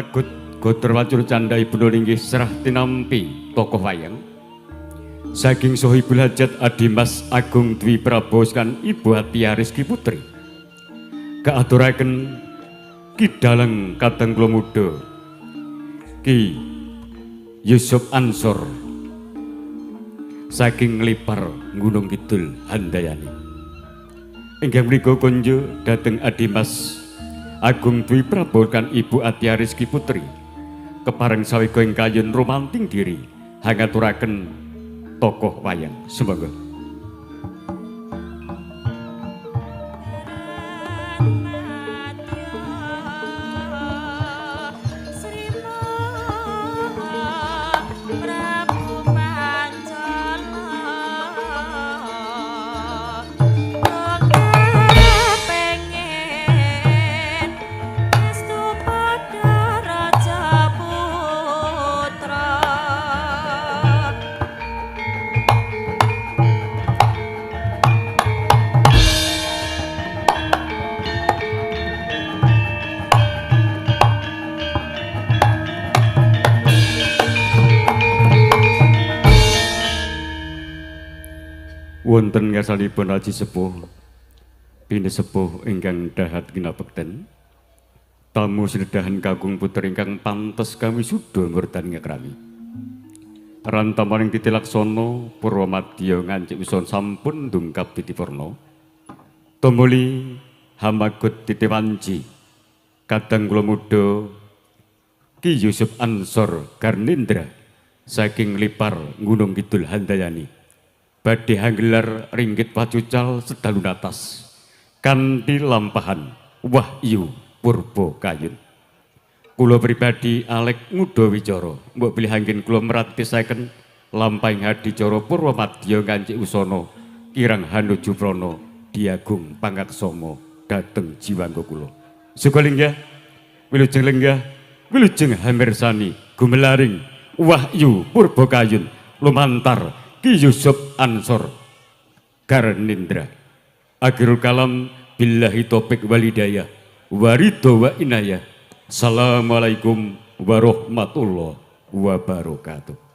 Hamagut Gotor Wacur Candha ibnu linggih serah tinampi tokoh wayang. Saking Sohibul Hajat Adimas Agung Dwi Prabowo kan Ibu Atia Rizky Putri. Kaaturaken Ki Dalang kadang kula muda Ki Yusuf Ansor saking Nglipar Gunung Kidul Handayani. Ingkang mriku konjo dhateng Adimas Agung Dwi Prabowo kan Ibu Atia Rizky Putri kepareng sawega ing kayun rumanting diri hangaturaken tokoh wayang. Sumangga. Wonten ngarsanipun Raji Sepuh pinesepuh ingkang dahat kinapekten tamu sinedahan kakung putri ingkang pantes kami suda ngurdani ngakrami rantamaning titi laksana purwa madya ngancik wison sampun dungkap titiporna tumuli hamagut titi wanci kadang kula muda Ki Yusuf Ansor Garnindra saking Lipar Gunung Kidul Handayani badhe hanggelar ringgit pacucal sedalu natas kanthi lampahan Wahyu Purba Kayun. Kula pribadi Alek Nguda Wicara mbok bilih anggen kula meratisaken lampahing adicara purwa madya ngancik usana kirang hanuju prana diagung pangaksama dhateng jiwangga kula. Suka linggah wilujeng lenggah wilujeng hamirsani gumelaring Wahyu Purba Kayun lumantar Ki Yusuf Ansor Garnindra. Akhirul kalam billahi taufik walhidayah waridho wa inayah. Assalamualaikum warahmatullahi wabarakatuh.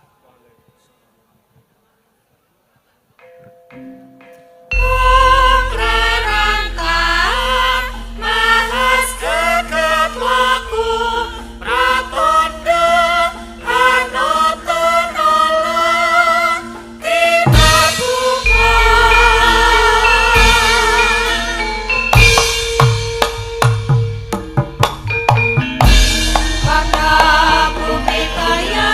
Bumi kaya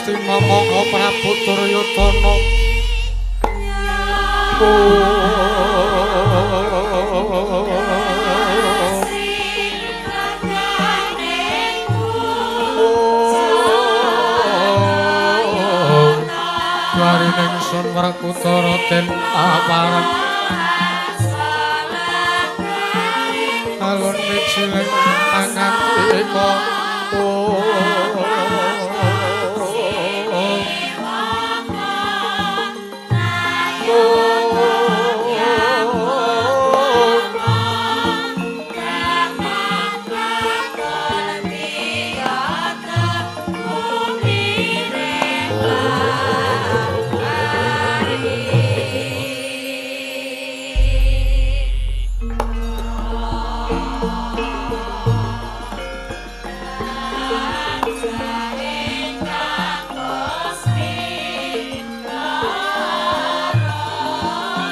Gusti Mama Prabu Duryudana. Dwarining sun Werkudara den apareng alun mijiling pangandika.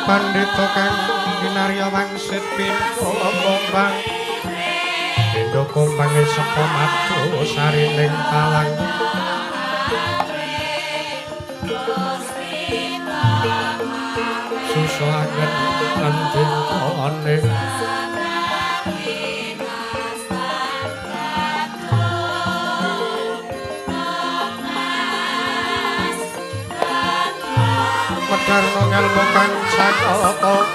Pandhita kang kinarya wangsit pindha kumbang pindha kumbange saka madu sarining talang susu angen andikane Medarno ngelmu kang sakata.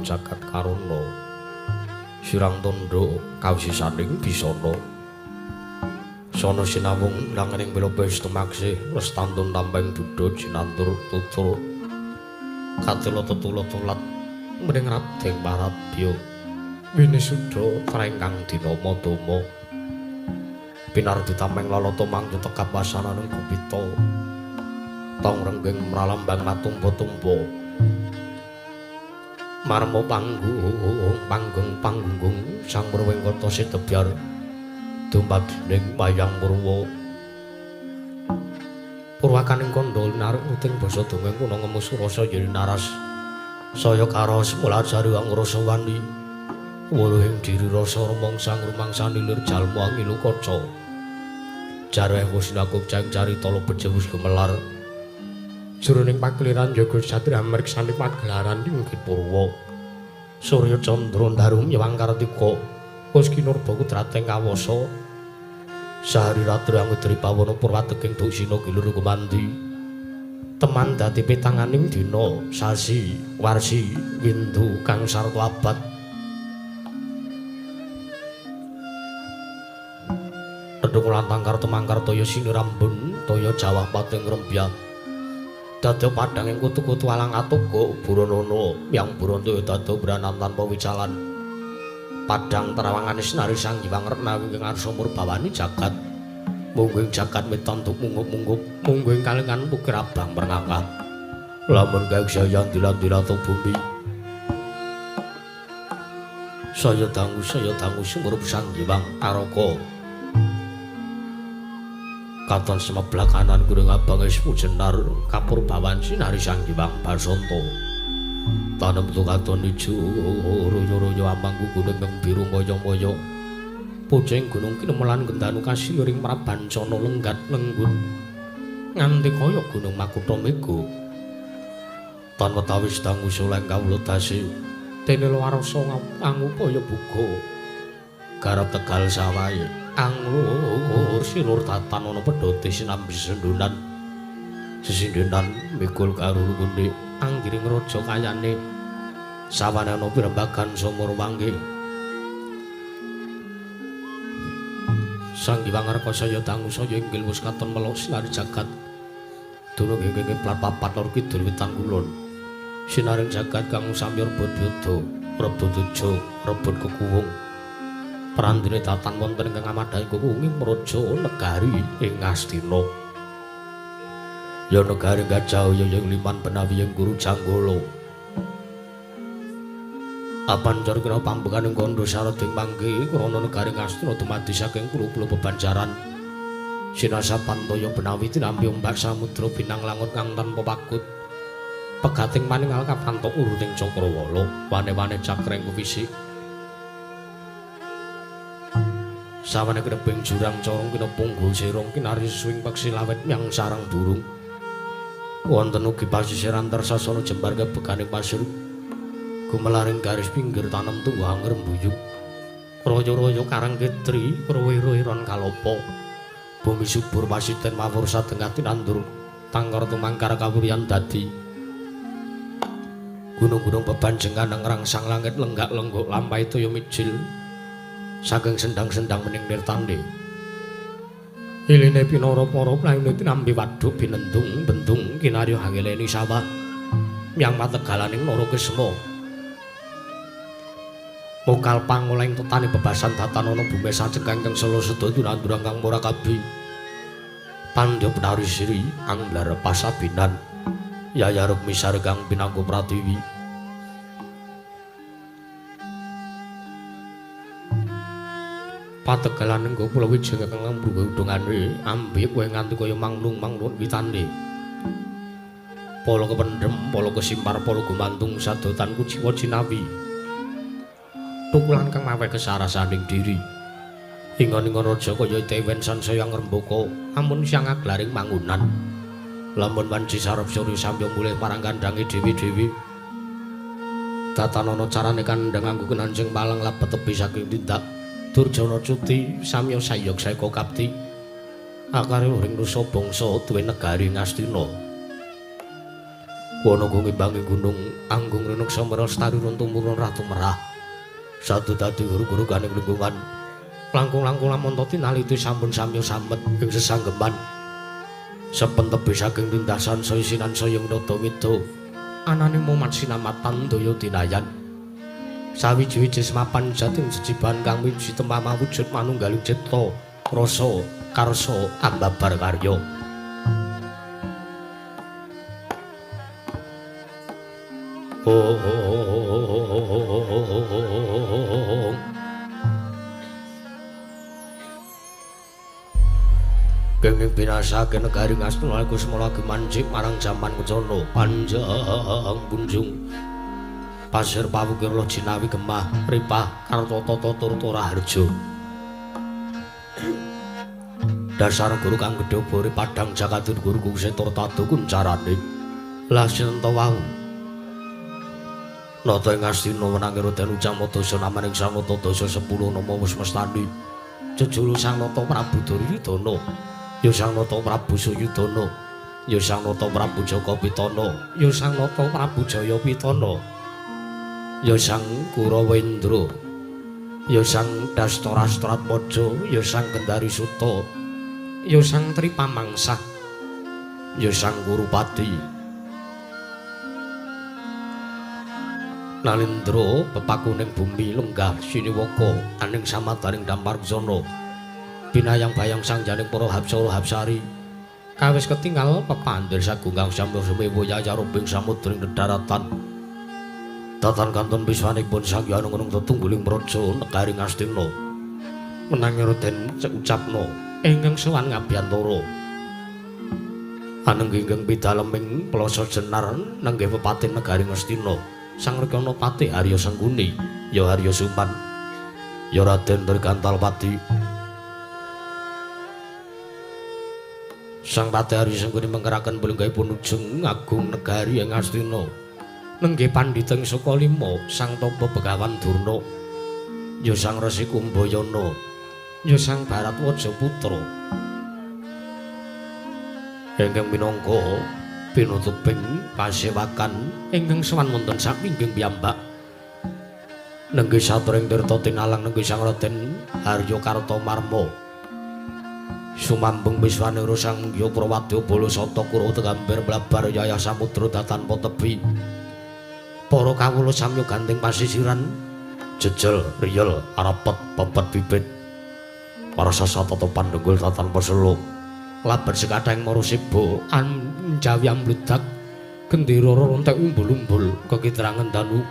Jagat karana sirang tandha kawisisaning bisana sana sinawung langening bela tumaksih lestantun tampeng duda jinantur tutur katela tetula tulat mring radeng parabya winisuda trengkang dinama dama pinardi tameng lalata mangtu tekap wasananing gupita tong renggeng mralambang matumpa-tumpa marmo panggung panggung panggung sang Purwengkata sidebyar dumadining wayang purwa Purwakaning kandha linaruk nuting basa dongeng kuna ngemus rasa yen naras. Saya karos mulajari angrasa wani. Wuluhing diri rasa rumangsa rumangsa nilir jalma ngilu kaca. Jareh wis nakup cang carita beje wis gumelar. Jroning pakeliran jaga satria mriksani pagelaran inggih purwa. Surya candra ndaru nyewang kartika wis kinurba kudrating kawasa. Sahari ratri angudri pawana purwateking duksina gilur kumandi. Teman dadi pitanganing dina sasi warsi windu kang sarta abad. Tedhung lantang karta mangkartaya sinirambun toya jawah pating rembyah. Dadi padhang ing kutu-kutu alang atuga buronono yang buronto dadi branam tanpa wicalan. Padhang terawangane sinari Sang Hyang Retna wingking arsa murbawani jagat. Mungguing jagat mitantuk mungup-mungup, mungguing kalingan pukir abang merngakah. Lamun gawe saya dilan-dilan bumi. Saya dangu sumurup Sang Hyang Araka. Katon semeblak kanan kuring abang es pujenar kapurbawan sinari Sang Hyang Basanta. Tanem tu katon ijo royo-royo amangku gunung kang biru moyo-moyo. Pucing gunung kinemelan gendanu kasiluring prabancana lenggat lenggut nganti kaya gunung Makutha Mega. Tan wetawis dangu soleng kawula dasi dene warasa angupaya buga garap tegal sawahe anglur silur tatan ana pedhote sinambi sendunan sesindenan mikul karo lungguhe anggiring raja kayane sawane ana pirembagan sumur mangke. Sang Hyang Arka saya dangu saya inggil wis katon melok sinari jagat dunung ing plat papat lor kidul wetan kulon sinaring jagat kang samya rebut yoda rebut teja rebut kekuwung prandene tatan wonten ingkang amadhahi kuwunging praja negari ing Ngastina. Ya negari Gajah ya yang liman benawi yang guru Janggala. Apancar kena pambekan ing kandha sarading mangke krana negari Ngastina dumadi saking pulo-pulo bebanjaran. Sinasapan toya benawi tinampi ombak samudra binang langut kang tanpa pagut. Pegating paningal kapantok uruting cakrawala, wane-wane cakreng fisik. Sawane krebing jurang corong kena punggu serong kinari suwing peksi lawet yang sarang burung. Wonten ugi pasisiran tersasana jembar kebeganing pasir. Gumelaring garis pinggir tanem tunggu anger mbuyung. Royo-royo karang kitri, rowe-rowe ron kalopo. Bumi subur pasiten mawur sadeng katinandur. Tangkar tumangkar kawuryan dadi. Gunung-gunung bebanjengan ngrangsang langit lenggak-lenggok lampahi toya mijil. Saking sendang-sendang mening nirtande. Iline pinara para playune tinampi waduk binendung bendung kinarya hangeleni sawah. Myang pategalaning Narakisma. Mokal pangoleng tetane bebasan datan ana bumi sajengkang kang sela sedaya tunandurang kang murakabi. Pandya Penari Sri anglar pasabinan. Yaya Rukmi Sargang pinangku pratiwi. Pategalan engko kula wijing kang mbrungge udungane ambek kowe nganti kaya manglung-manglung witane. Pala kependhem, pala kesimpar, pala gumantung sadotan kuciwa jinawi. Tukulan kang mawe kesarasaning diri. Ingon-ingon raja kaya dewen sansaya ngrembaka, amun siang aglaring mangunan. Lamun wanci sarep surya samya mulih marang kandhange dewi-dewi. Tatanana carane kandhang nganggo kenancing palang labet tebi saking tindak. Durjana cuti samya sayog saeka kapti. Akare luring nusa bangsa duwe negari Ngastina. Wana ngimbangi gunung anggung rinuksa merestari runtumurun ratu merah. Satu dadi guru-guru ganing lingkungan. Langkung-langkung lamun tinaliti sampun samya samet ing sesanggeman. Sepen tebi saking tindasan saya sinan saya nada wida. Anane momat sinamatan daya dinayan. Sawiji-wiji semapan jating jejiban kang wiji temama wujud manunggaling cipta rasa karsa ambabar karya. Oh. Kenging binasake negari Ngastina iku semana lagi mancik marang jaman kencana panjang punjung. Pasir pawukir jinawi gemah ripah kartata turta raharja. Dasar guru kang gedhe bore padhang jagat guru kuse tur tadu kuncarane. Lah sinten wau? Nata ing Ngastina wenangi Raden Ujang Dasa namaning Sang Nata Dasa 10 nama wis mestani. Jejulu Sang Nata Prabu Duryudana, ya Sang Nata Prabu Suyudana, ya Sang Nata Prabu Jaka Pitana, ya Sang Nata Prabu Jaya Pitana, ya Sang Kurawendra, ya Sang Dastarastratmaja, ya Sang Gendari Suta, ya Sang Tripamangsah, ya Sang Kurupati. Nalindra pepakuning bumi lenggah siniwaka aning samadaring dampar kusana binayang bayang sang janing para hapsara hapsari kawis ketingal pepandir sagunggang samya sumewa yayarubing samudring dedaratan datan kantun piswanipun Sang Hyang Anung tetungguling praja negari Ngastina menangi Raden ucapna ingkang sowan ngabiyantara anengging pidaleming plasa jenar nenggih pepatin negari Ngastina. Sang Rekana Patih Arya Sengkuni, ya Arya Suman, ya Raden Trikantalpati. Sang Patih Arya Sengkuni mengkeraken pelenggahipun ujung agung negari ing Ngastina. Nenggih pandhita ing Sukalima, Sang Tapa Begawan Durna, ya Sang Resi Kumbayana, ya Sang Baratwaja Putra. Ingkang minangka pinutuping pasewakan ingkang sowan wonten samingging piyambak nenggih satring tirta tinalang nenggih Sang Raden Harya Kartamarma sumambung miswanira Sang Hyang Prawadya Bala Sata Kurawa Tegambir mlabar yayah samudra datan tebi para kawula samya gandeng pasisiran jejel riyel arapet pepet bibit para sasatata pandhenggul tatan peselo labet sekathahing marasiba anjawi ambludak gendera rontek umbul-umbul kekitrangan danu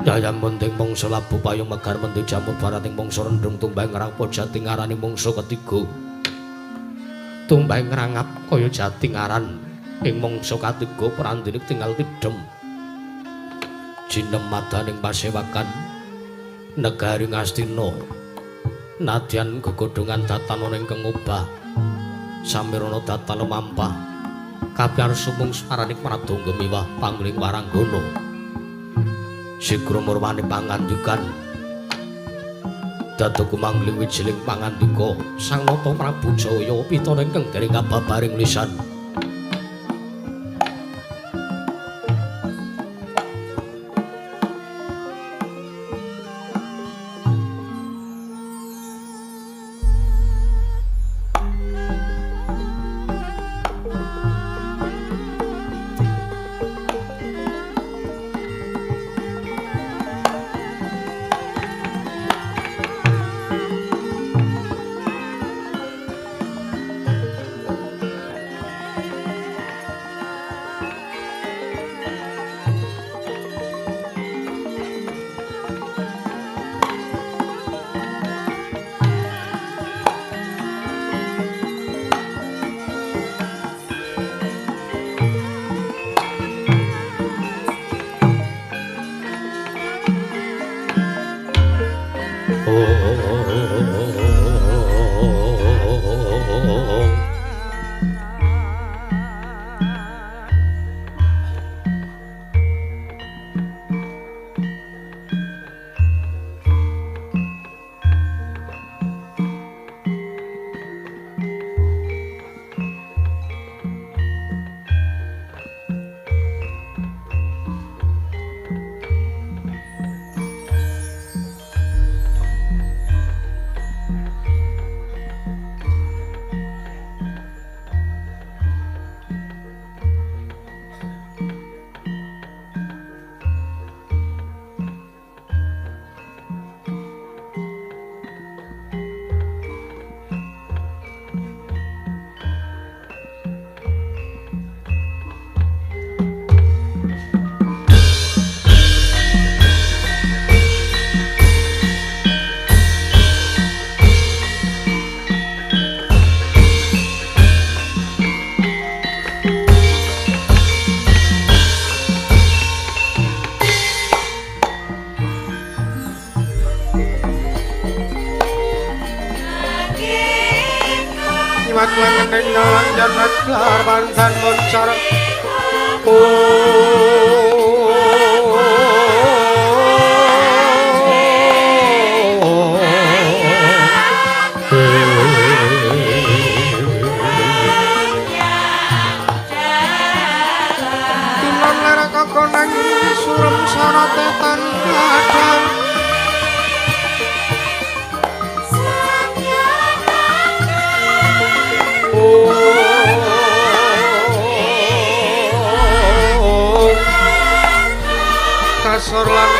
yayam penting mangsa labu payung megar mendhu jamur barating mangsa rendhung tumbang ngrangpa jati ngarani mangsa ketiga tumbang ngrangap kaya jati ngaran ing mangsa katiga prandene tinggal tidhem jinem madaning pasewakan negari Ngastina nadyan gegodhongan datan ana ingkang obah samirana datan mampah kabeh sumung swaraning pradonga miwah pangling waranggana sigra murwane pangandikan dadoku mangling wijiling pangandika Sang Nata Prabu Jaya Pitana ingkang dereng kababaring lisan. Pandan neglar pandan moncar. Tinon lara kokonang surem sorote tan padang. Kasur lan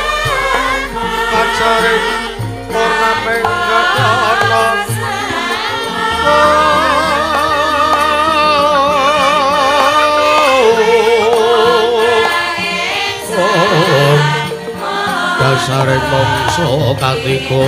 pacaring purnaming ketana. Dasaring mangsa katiga.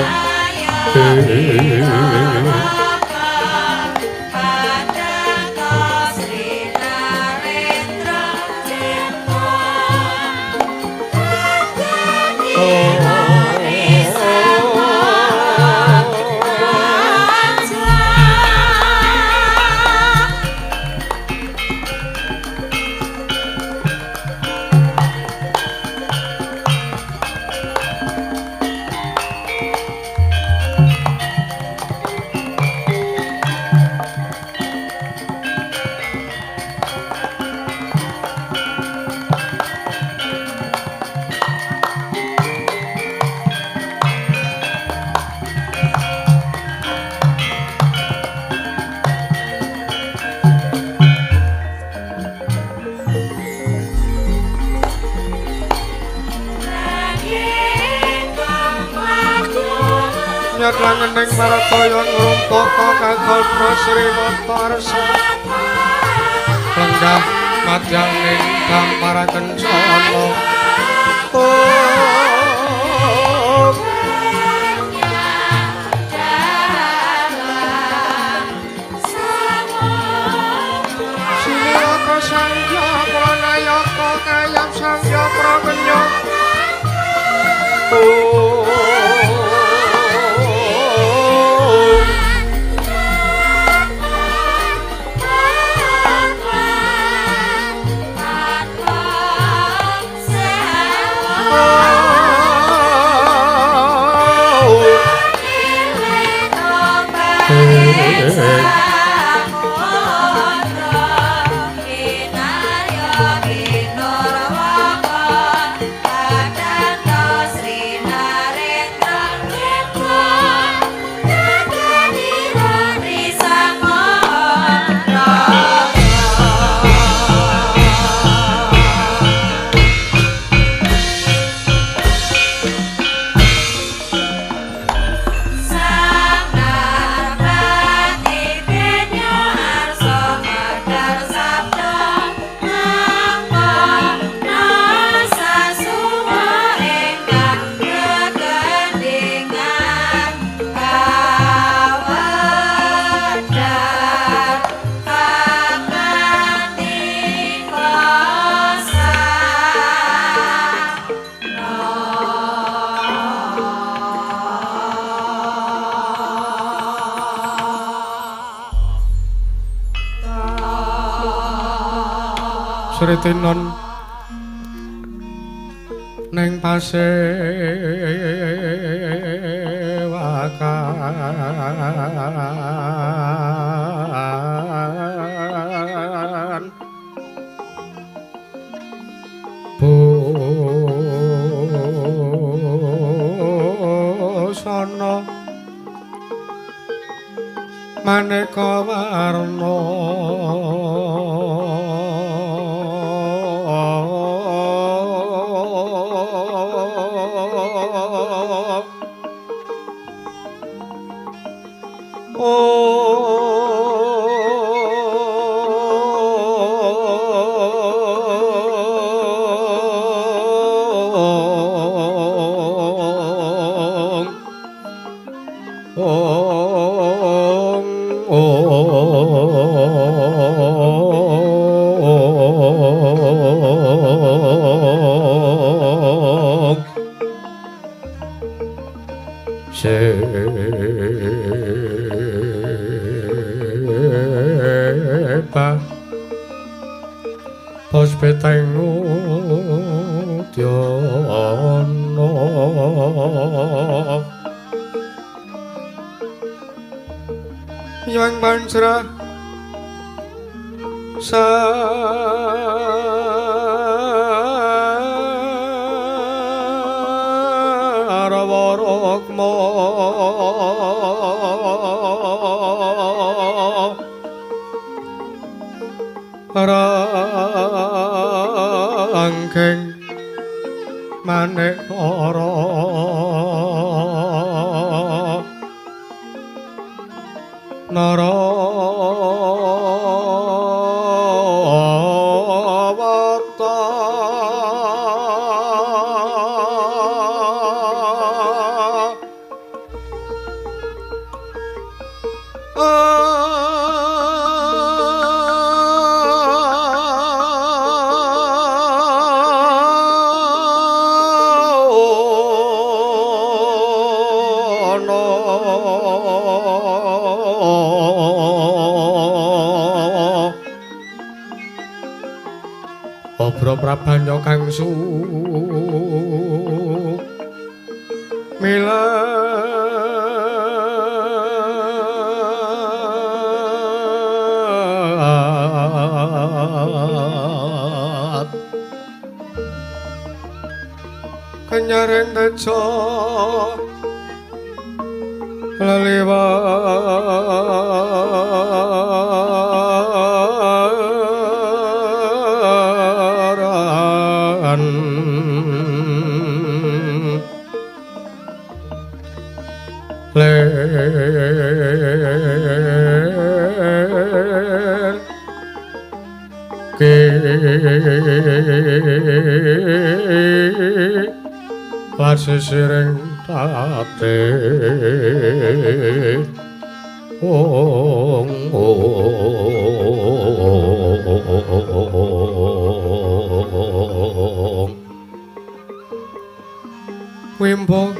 Nyadlangening marataya ngrumpaka kagolpra Sriwata Arsa. Lenggah madyaning dampara kencana. Siniraka sangya pranayaka kayap sangya prakenya. Sritinon ning pasewakan busana maneka warna. Om. Bos peteng udyana yang manjra sarwa rukma rangkeng manekara narawata Obro prabanya kang su milat kenyareng tejo leliwaran ler ke pasisiring tate ong ong wimbo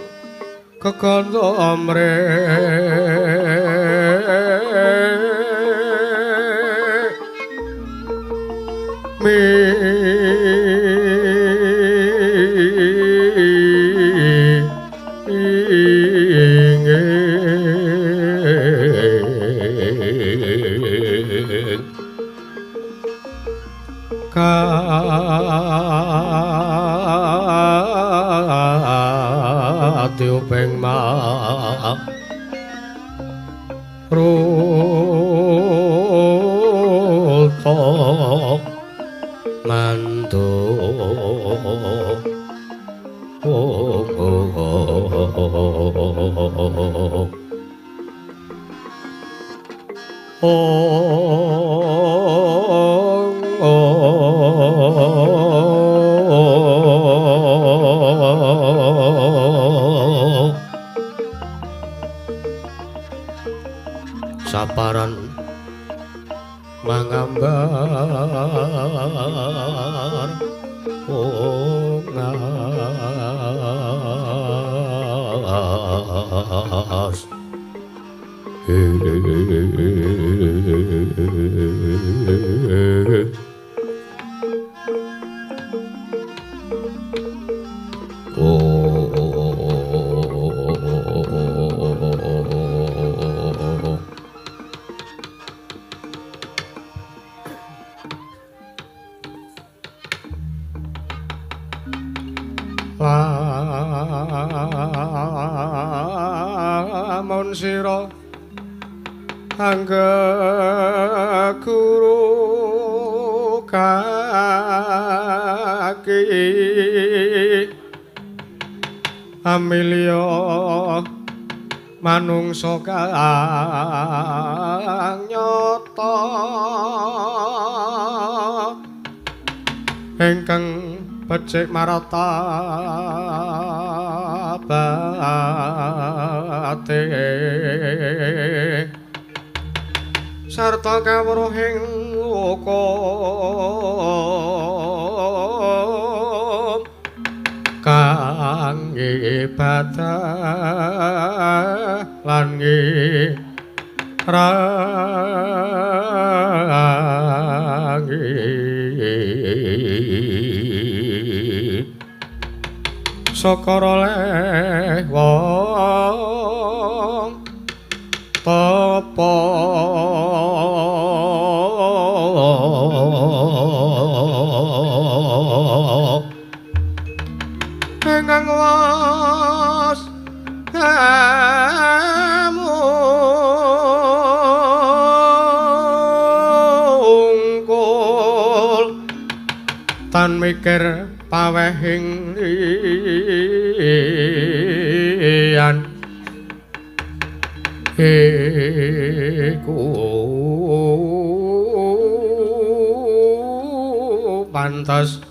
kekandha amre mi katiuping ma ruta mantu Saparan mangambar ungas Lamun sira angga guru kaki amilya manungsa kang nyata ingkang becik martabate sarta kawruhing hukum kang ibadah lan ngirangi. Sokoro leh wong tapa ingkang was amungkul tan mikir pawehing liyan iku pantes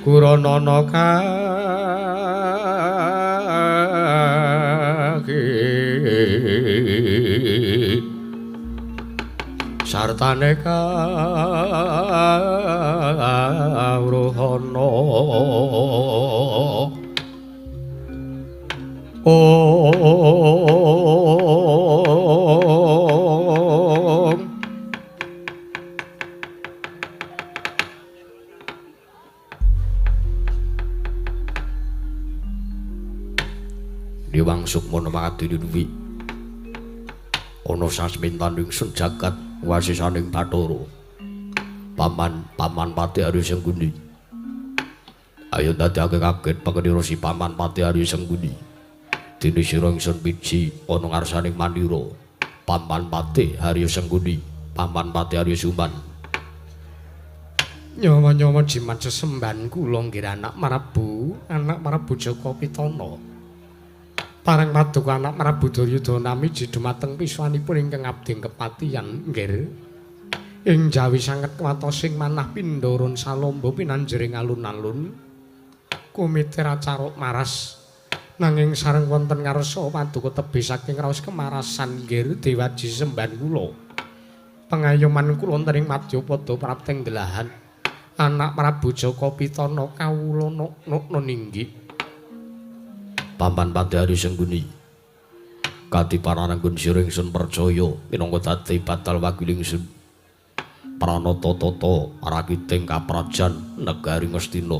guranana kaki sartane kawruhana. Om Dewang Sukmana mangadili duwi ana sasmintaning sun jagat wasisaning Bathara. Paman Paman Patih Arya Sengguni. Ayo dadake kaget pangenira si Paman Patih Arya Sengguni. Dene sira ingsun piji ana ngarsaning mandira. Paman Patih Arya Sengguni, Paman Patih Arya Suman. Nyawa-nyawa jimat sesembahan kula nggih anak Prabu Jaka Pitana. Parang paduka anak Prabu Duryudana miji dumateng piswanipun ingkang abdi kepatihan nggih. Ing jawi sanget kuwatosing manah pindha salomba pinanjering alun-alun. Kumiter acaruk maras. Nanging sareng wonten ngarsa paduka tebih saking raos kemarasan nggih dewaji sembahan kula. Pengayoman kula wonten ing madyapada prapting delahan anak Prabu Jaka Pitana kawula nokno ninggi. Paman Patih Arya Sengguni katiparanggun sira ingsun percaya minangka dadi batal wakil ingsun. Pranata tata rakiting kaprajan negari Ngastina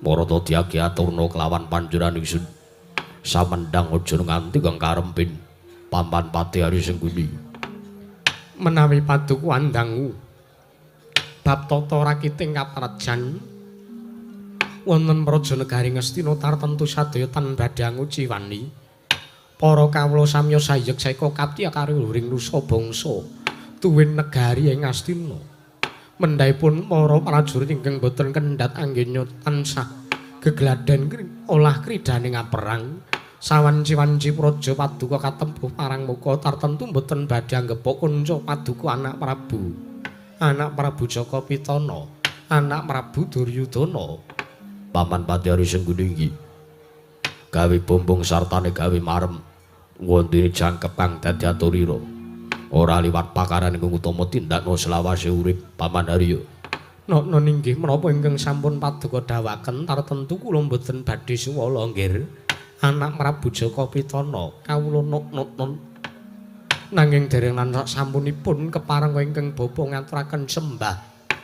marata diagi aturna kelawan panjenengan ingsun. Samendang aja nganti kang karempin Paman Patih Arya Sengguni. Menawi paduka andangu bab tata rakiting kaprajan wonten praja negari Ngastina tartemtu sadaya tan badhe anguciwani. Para kawula samya sayek saeka kapti karo luhuring nusa bangsa tuwin negari ing Ngastina. Mendhahipun para prajurit ingkang boten kendhat anggenya tansah gegladen olah kridane ngaperang. Sawanci-wanci praja paduka katempuh parang muka tartemtu boten badhe anggepok kanca paduka anak Prabu. Anak Prabu Jaka Pitana, anak Prabu Duryudana. Paman Patih Arya Sengguni iki gawe bombong sartane gawe marem wontene jangkep kang dadi aturira. Ora liwat pakaran ingkang utama tindakno selawase urip Paman Arya. Nokno ninggih menapa ingkang sampun paduka dawaken tartemtu kula mboten badhe suwala nggih. Anak Prabu Jaka Pitana kawula nokno nanging dereng lan sampunipun kepareng ingkang bapa ngaturaken sembah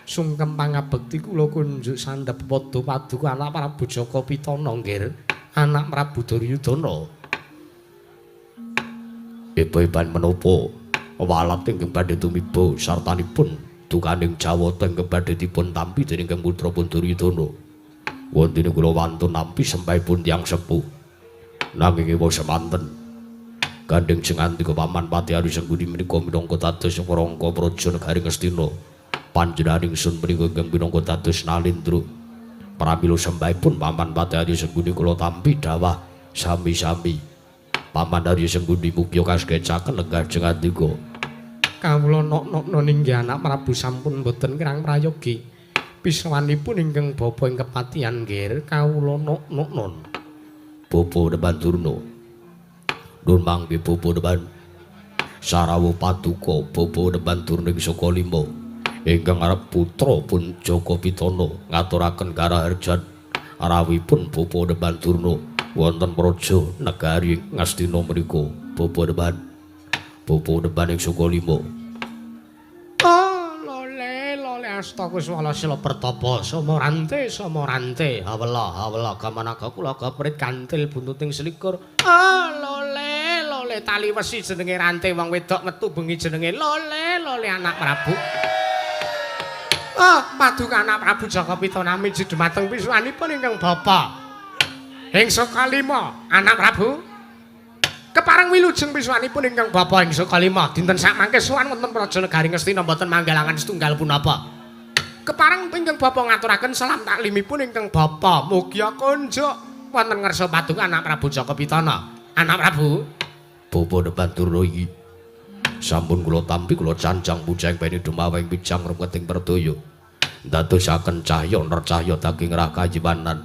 sungkem pangabekti kula kunjuk sandhep padha paduka anak Prabu Jaka Pitana nggih, anak Prabu Duryudana. Eba-eban menapa walat ingkang badhe tumiba sartanipun dukaning Jawata ingkang badhe dipun tampi dening Kang putra pun Duryudana. Wontene kula wantun nampi sembahipun tiyang sepuh. Nanging ewa semanten gandeng jengantika Paman Patih Arya Sengguni menika minangka dados warangka praja negari Ngastina. Panjenengan ingsun menika ingkang minangka dados nalindra. Pramila sembahipun Paman Patih Arya Sengguni kula tampi dawah sami-sami. Paman Arya Sengguni mugi kasekecaken lenggah jengantika. Kawula nok-nokno ninggih anak Prabu sampun boten kirang prayogi. Piswanipun ingkang bapa ing kepatihan nggih kawula nok-noknon. Bapa Deban Durna. Nun mangke Bapa Deban. Sarawa paduka Bapa Deban Durna ing saka lima. Ingkang arep putra pun Jaka Pitana ngaturaken karaharjan rawuhipun Bapa Deban Durna wonten praja negari Ngastina menika. Bapa Deban. Bapa Deban ing saka lima. Oh, lole lole Asta Kuswala Sila Pertapa sama rante sama rante hawela hawela gamanaga kula gaprit kantil buntuting selikur. Ah lole lole tali wesi jenenge rante wong wedok metu bengi jenenge lole lole anak Prabu. Ah paduka anak Prabu Jaka Pitana miji dumateng pisuwanipun ingkang bapa ing saka lima anak Prabu. Kepareng wilujeng pisuwanipun ingkang bapa ing saka lima dinten sakmangke sowan wonten Praja Negari Ngastina mboten manggalangan setunggal punapa. Kepareng ingkang bapa ngaturaken salam taklimipun ingkang bapa mugia konjuk wonten ngarsa paduka anak Prabu Jaka Pitana. Anak Prabu bapa depan Durna iki sampun kula tampi kula cancang pujang peni dumaweng pijang rumeting perdaya ndadosaken cahya nercahya daging rakajiwanan.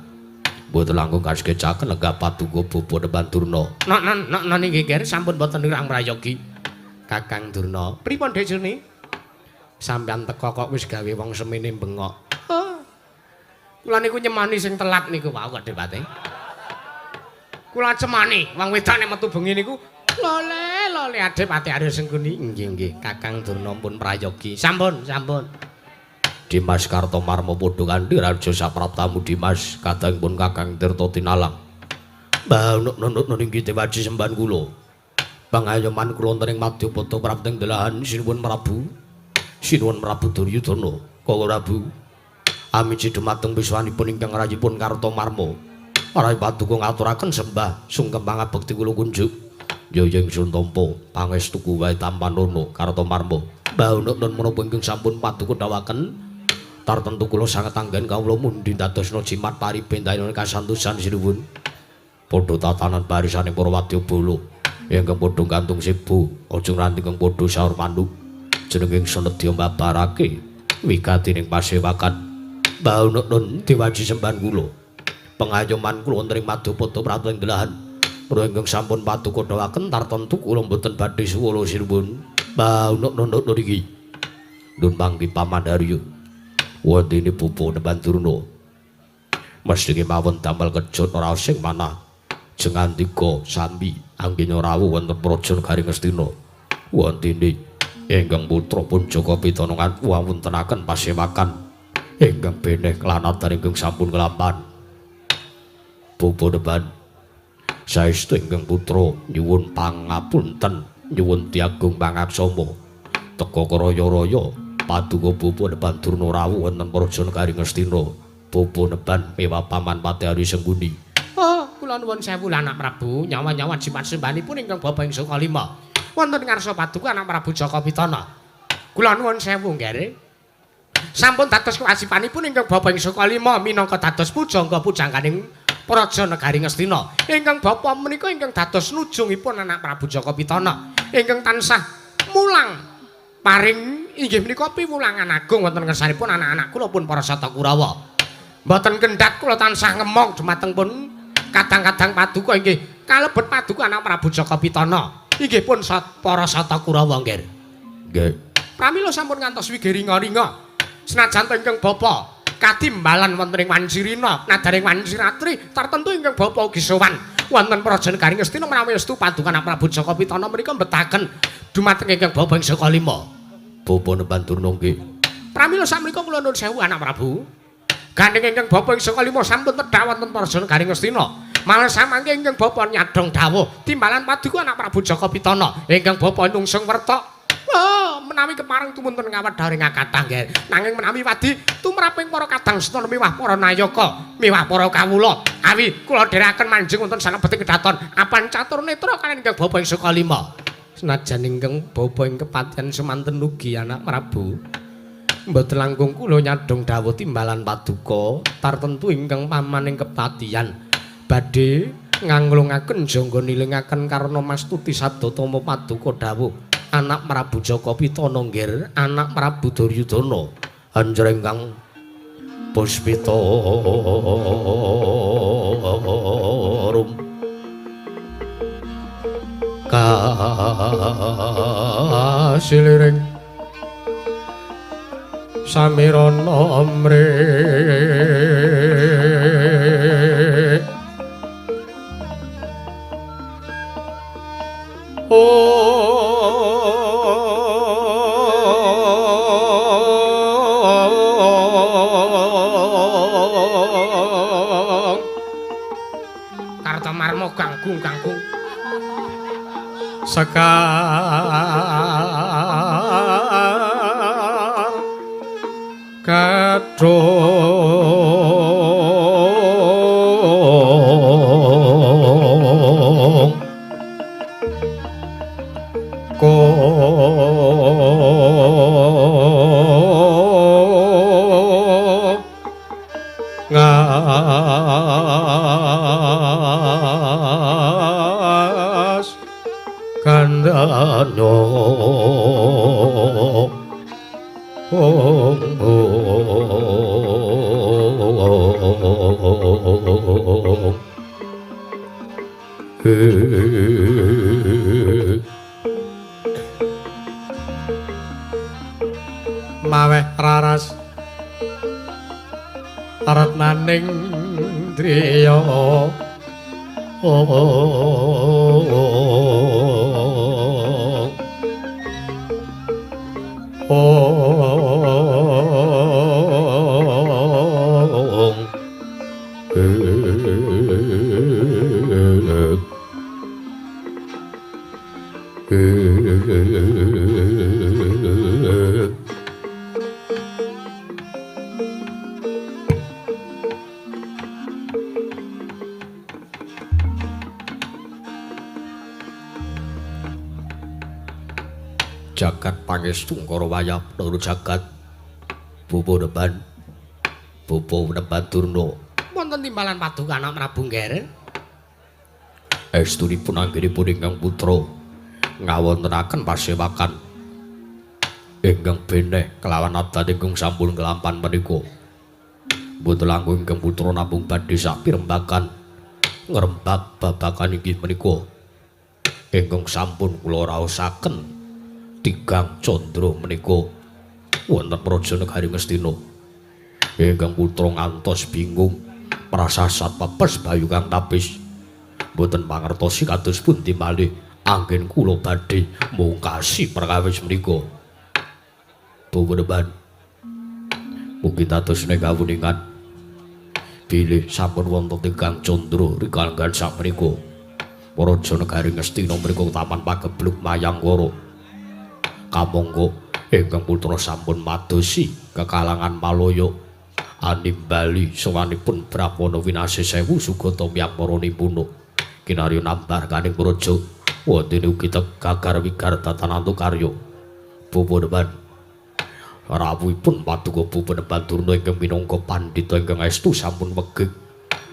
Mboten langkung kaskecaken lenggah paduka bapa depan Durna. Nok nok nok nggih Ger sampun mboten nirang prayogi. Kakang Durna, pripun Dik Juni? Sampeyan teka kok wis gawe wong semene bengok. Oh. Kula niku nyemoni sing telat niku wau kok Depate. Kula cemoni wong wedok nek metu bengi niku lole lole Adipati Arya Sengkuni. Nggih nggih Kakang Durna pun prayogi. Sampun sampun. Dimas Kartomarma padha kanthi raja sapraptamu Dimas kadangipun Kakang Tirta Tinalang. Mbah nuk inggih dewaji sembahan kula. Pangayoman kula wonten ing Madyapada prapting delahan sinuwun Prabu. Sinuwun Prabu Duryudana, Kala Prabu. Amiji dumateng pisuwanipun ingkang rayipun Kartomarma. Rai paduka ngaturaken sembah sungkem pangabekti kula kunjuk. Ya ing sun tampa pangestuku wae tampanana Kartomarma. Mbah nuk menapa ingkang sampun paduka dawuhaken tartentu kula sanget anggen kawula mundhi dadosna jimat paribentayan kasantosan sinuwun. Padha tatanan barisaning para wadyabala ingkang padha gantung sibu aja nganti ingkang padha saur manuk jeneng ingsun nedya mbabarake wigatining pasewakan. Mbah nun dewaji sembahan kula. Pengayoman kula wonten ing Madyapada prapting delahan menawa ingkang sampun paduka dawuhaken tartentu kula mboten badhe suwala sinuwun. Mbah nun iki nun mangki Paman Haryo wondene bapa Neban Durna mesti kemawon damel kejut ora sing manah jengandika sambi anggenya rawuh wonten Praja Negari Ngastina wondene ingkang putra pun Jaka Pitana wontenaken pasewakan ingkang beneh klanatan ingkang sampun kelampan. Bapa Neban saestu ingkang putra nyuwun pangapunten nyuwun tiagung pangaksama teka karaya-raya paduka bapa Neban Durna rawuh wonten Praja Negari Ngastina. Bapa Neban mewah Paman Pati Arya Sengkuni. Oh, kula nuwun sewu anak Prabu, nyawa-nyawa jimat sembahanipun ingkang bapa ing saka lima. Wonten ngarsa paduka anak Prabu Jaka Pitana. Kula nuwun sewu nggih. Sampun dados kewajibanipun ingkang bapa ing saka lima minangka dados pujangga pujangganing Praja Negari Ngastina. Ingkang bapa menika ingkang dados nujungipun anak Prabu Jaka Pitana ingkang tansah mulang paring inggih menika piwulangan agung wonten ngersanipun anak-anak kula pun para Sata Kurawa. Mboten kendhat kula tansah ngemong dumateng pun kadang-kadang paduka inggih kalebet paduka anak Prabu Jaka Pitana. Inggih pun para Sata Kurawa nggih. Nggih. Pramila sampun ngantos wigiri ringa-ringa. Senajan ingkang bapa katimbalan wonten ing Wancirina nadaring Wanciratri tartentu ingkang bapa ugi sowan wonten Praja Negari Ngastina menawi estu paduka anak Prabu Jaka Pitana menika mbetaken dumateng ingkang bapa ing saka lima. Bapa Neban Durna nggih. Pramila sakmenika kula nuwun sewu anak Prabu. Gandeng ingkang bapa ing saka lima sampun tedhak wonten Praja Negari Ngastina. Malah samangke ingkang bapa nyadhong dawuh timbalan paduka anak Prabu Jaka Pitana ingkang bapa nungsung wertok. Oh, menawi kepareng tumunten ngawedharing kathah nggih. Nanging menawi wadi tumraping para kadang setana miwah para nayaka, miwah para kawula. Awi kula dherekaken manjing wonten salebeting kedaton apan catur netra kaliyan ingkang bapa ing saka lima. Senajan ingkang bapa ing kepatihan semanten ugi anak Prabu. Mboten langkung kula nyadhong dawuh timbalan paduka tartentu ingkang paman ing kepatihan badhe nganglungaken jangga nilingaken karna mastuti sadatama paduka dawuh anak Prabu Jaka Pitana nggih anak Prabu Duryudana anjur ingkang puspita rum kasiliring samirana amre oh. Kartomarma ganggung ganggung sekar kadung ko ngas kandhano maweh raras retnaning driya Jagat pangestu Kara wayah loro jagat Bopo Neban Bopo Neban Durna wonten timbalan paduka anak Prabu Ngger estunipun anggenipun ingkang putra ngawontenaken pasewakan ingkang beneh kelawan adat ingkang sampun kelampan menika. Mboten langkung ingkang putra namung badhe sapirembakan ngrembak babagan inggih menika ingkang sampun kula raosaken tigang candra menika wonten praja negari Ngastina. Ingkang putra ngantos bingung prasasat pepes bayu kang tapis mboten mangertosi kados pundi malih anggen kula badhe mungkasi perkawis menika. Bapak mugi dadosne kawuningan bilih sampun wonten tigang candra rikalenggan sakmenika praja negari Ngastina mriku taman pagebluk Mayangkara. Kamangka ingkang putra sampun madosi kekalangan Malaya animbali sowanipun Brahmana winasih sewu sugata miyang para nimpuna kinarya nambar kaning praja wonten ugi tegagar wigar tatanantu karya. Bapak Neban rawuhipun paduka Bapak Neban Durna ingkang minangka pandhita ingkang estu sampun wegik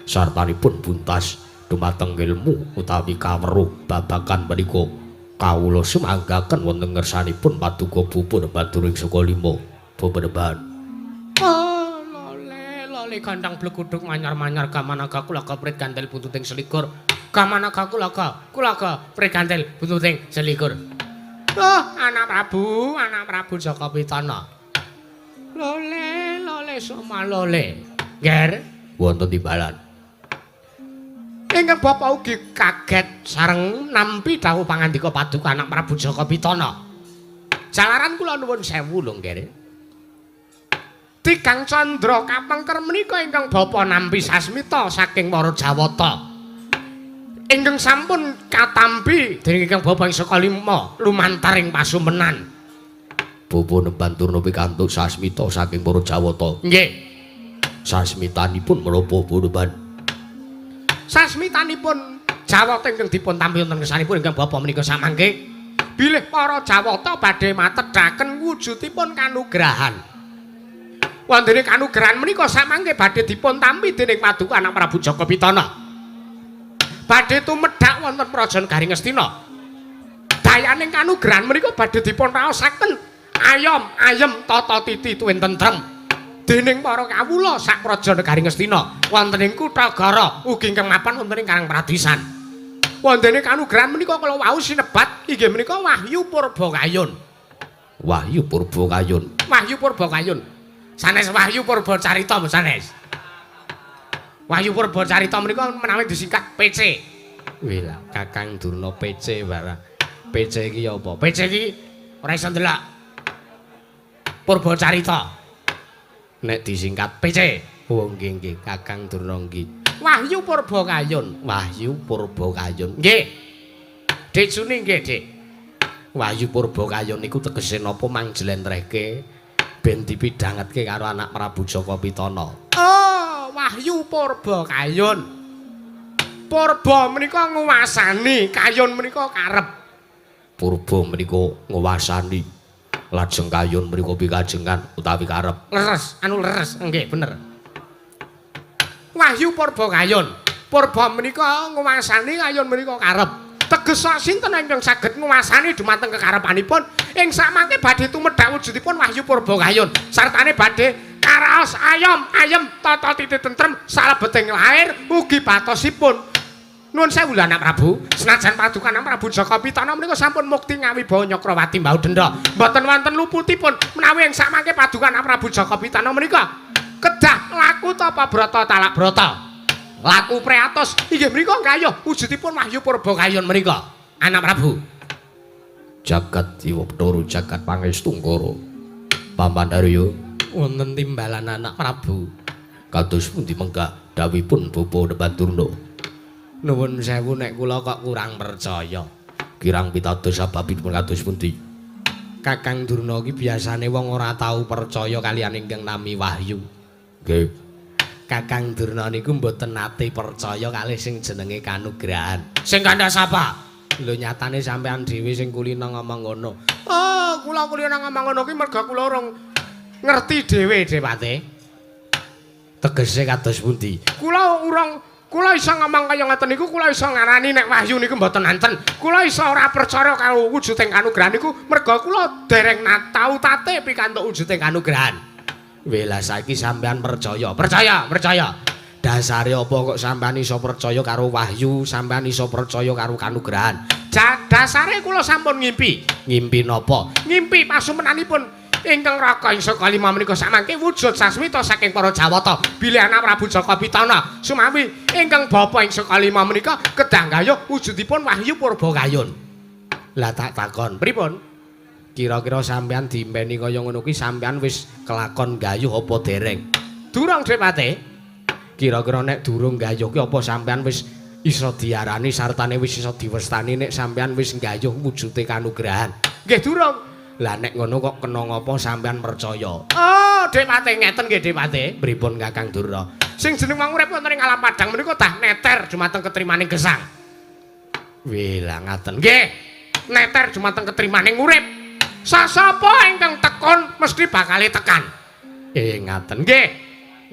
sartanipun buntas dumateng ilmu utawi kaweruh babagan menika. Kawula sumanggaken wonten ngersanipun paduka Bapak Neban Durna ing saka lima. Bapak Neban. Oh, lole lole gandang bleguduk manyar-manyar gamanaga kulaga prit gandel buntuting selikur. Gamanaga kulaga kulaga prit gandel buntuting selikur. Oh, anak Prabu Jaka Pitana. Lole lole soma lole. Ngger wonten timbalan. Ingkang bapa ugi kaget sareng nampi dawuh pangandika paduka anak Prabu Jaka Pitana. Jalaran kula nuwun sewu lho nggih. Tigang candra kapengker menika ingkang bapa nampi sasmita saking para Jawata. Ingkang sampun katampi dening ingkang bapa ing saka lima lumantar ing pasumenan. Bapak Neban Durna pikantuk sasmita saking para Jawata. Nggih. Sasmitanipun menapa Bapak Neban? Sasmitanipun Jawata ingkang dipun tampi wonten ngersanipun ingkang bapa menika samangke bilih para Jawata badhe matedhaken wujudipun kanugrahan. Wontene kanugrahan menika samangke badhe dipun tampi dening paduka anak Prabu Jaka Pitana. Badhe tumedhak wonten praja negari Ngastina. Dayaning kanugrahan menika badhe dipun raosaken ayom ayem tata titi tuwin tentrem dening para kawula sak praja negari Ngastina wonten ing kutha Gara ugi ingkang mapan wonten ing Karang Pradisan. Wontene kanugrahan menika kala wau sinebat inggih menika Wahyu Purbakayun. Wahyu Purbakayun. Wahyu Purbakayun. Sanes Wahyu Purbacarita sanes. Wahyu Purbacarita menika menawi disingkat PC. Wih lah, Kakang Durna PC barang. PC iki apa? PC iki ora iso ndelok. Purbacarita. Nek disingkat PC. Oh nggih nggih, Kakang Durna nggih. Wahyu Purbakayun. Wahyu Purbakayun. Nggih. Dik Juni nggih, Dik. Wahyu Purbakayun niku tegese napa mang jlentrehke ben dipidhangetke karo anak Prabu Jaka Pitana. Oh, Wahyu Purbakayun. Purba menika nguwasani, kayun menika karep. Purba menika nguwasani. Lajeng kayun menika pikajengan utawi karep. Leres, anu leres, nggih bener. Wahyu Purbakayun. Purba menika nguwasani, kayun menika karep. Teges sinten ingkang saged nguwasani dumateng kekarepanipun ing samangke badhe tumedhak wujudipun Wahyu Purbakayun. Sartane badhe karaos ayom ayem tata titi tentrem salebeting lair ugi batosipun. Nuwun sewu lho anak Prabu, senajan paduka anak Prabu Jaka Pitana menika sampun mukti ngawibawa Nyakrawati mbau denda. Mboten wonten luputipun menawi ing samangke paduka anak Prabu Jaka Pitana menika kedah laku tapa brata talak brata. Laku priatos inggih menika gayuh wujudipun Wahyu Purbakayun menika anak Prabu. Jagat Dewa Bathara jagat pangestungkara. Paman Arya wonten timbalan anak Prabu. Kados pundi menggah dawuhipun Bapa Depan Durna? Nuwun sewu nek kula kok kurang percaya. Kirang pitados sababipun kados pundi? Kakang Durna iki biasane wong ora tau percaya kaliyan ingkang nami Wahyu. Nggih. Kakang Durna niku mboten nate percaya kalih sing jenenge kanugrahan. Sing kandha sapa? Lho nyatane sampean dhewe sing kulina ngomong ngono. Oh, kula kulina ngomong ngono ki merga kula urung ngerti dhewe, Dewate. Tegese kados pundi? Kula urung kula iso ngomong kaya ngoten niku, kula iso ngarani nek wahyu niku mboten enten. Kula iso ora percaya karo wujuding kanugrahan niku merga kula dereng tau tate pikantuk wujuding kanugrahan. Wela saiki sampean percaya. Percaya, percaya. Dasare apa kok sampean iso percaya karo wahyu, sampean iso percaya karo kanugrahan? Dasare kula sampun ngimpi. Ngimpi napa? Ngimpi pasumenanipun ingkang Raka ing saka lima menika samangke wujud sasmita saking para Jawata. Bilih anak Prabu Jaka Pitana sumawi ingkang bapa ing saka lima menika kedah gayuh wujudipun Wahyu Purbakayun. Lah tak takon, pripun? Kira-kira sampean diimpeni kaya ngono kuwi sampean wis kelakon gayuh apa dereng? Durung, Depate. Kira-kira nek durung gayuh ki apa sampean wis iso diarani sartane wis iso diwestani nek sampean wis gayuh wujude kanugrahan? Nggih durung. Lah nek ngono kok kena ngapa sampean percaya? Oh, Depate ngeten nggih Depate. Pripun Kakang Durna? Sing jeneng wong urip wonten ing alam padhang menika dah neter dumateng ketrimaning gesang. Wih, lah ngaten. Nggih. Neter dumateng ketrimaning urip. Sasapa ingkang tekon mesti bakale tekan. Ngaten. Nggih.